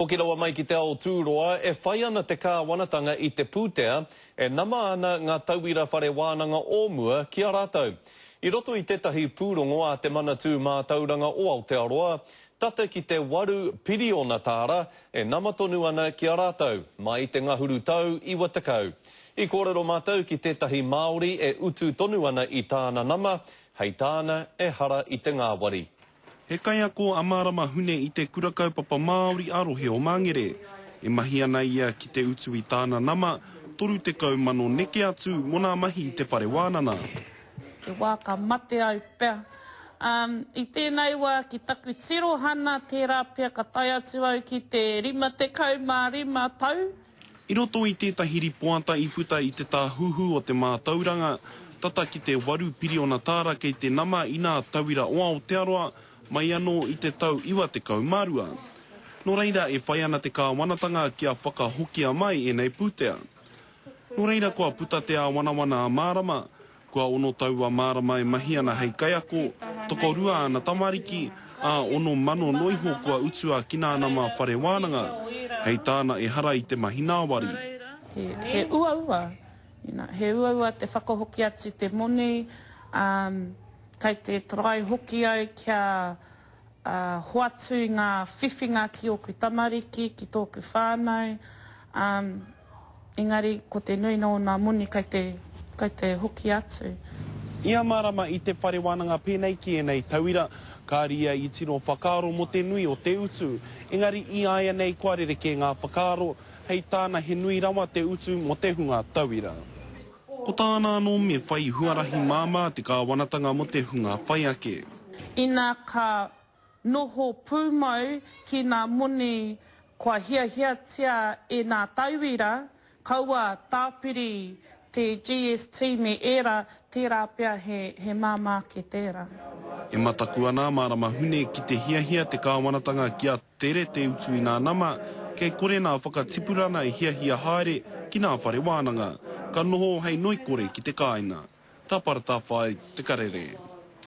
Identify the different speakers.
Speaker 1: Hoki rawa mai ki te ao tūroa, e whai ana te kāwanatanga i te pūtea e nama ana ngā tauira whare wānanga o mua ki a rātou. I roto i tētahi pūrongo a Te Manatū Mātauranga o Aotearoa, tata ki te waru piriona tāra e nama tonu ana ki a rātou, mai i te ngahuru tau 90. I kōrero mātou ki tētahi Māori e utu tonu ana i tāna nama, hei tāna ehara i te ngāwari.
Speaker 2: He kaiako a Marama Hune i te Kura Kaupapa Māori a rohe o Mangere. E mahi ana ia ki te utu i tāna nama, 30,000 neke atu mō nā mahi i te whare wānana.
Speaker 3: Te wā ka mate au pea. Um, i tēnei wā ki taku tirohana tērā pea ka tae atu au ki te 55 tau.
Speaker 2: I roto i tētahi ripoata i puta i te Tāhuhu o te Mātauranga, tata ki te waru piriona tāra kei te nama i nā tauira o Aotearoa mai anō i te tau 92. Nō reira e whai ana te kāwanatanga kia whakahokia mai ēnei pūtea. Nō reira kua puta te āwanawana a Mārama, Kua ono tau a Mārama e mahi ana hei kaiako, tokorua ana tamariki, ā, 6,000 noiho kua utua ki nā nama whare wānanga. Hei tāna ehara i te mahi nāwari.
Speaker 3: He uaua, you know, he uaua te whakahoki atu te moni, ā, kei te try hoki au kia hoatu i ngā whiwhinga ki ōku tamariki, ki tōku whānau, ā, engari ko te nuinga o nā moni kei te, kei te hoki atu.
Speaker 2: Ia marama i te whare wānanga pēnei ki ēnei tauira, kāre ia i tino whakaaro mō te nui o te utu. Engari i āianei kua rerekē ngā whakaaro, hei tāna he nui rawa te utu mō te hunga tauira. Ko tāna anō me whai huarahi māmā te kāwanatanga mō te hunga whai ake.
Speaker 3: Ina ka noho pūmau ki nā moni kua hiahiatia e nā tauira, kaua tāpiri te GST me ērā, tērā pea he, he māmā ake tērā.
Speaker 2: E mataku ana a Marama Hune ki te hiahia te kāwanatanga kia tere te utu i nā nama, kei kore nā whakatipurana e hiahia haere ki nā whare wānanga, ka noho hei ngoikore ki te kāinga. Tāpara Tāwhai, Te Karere.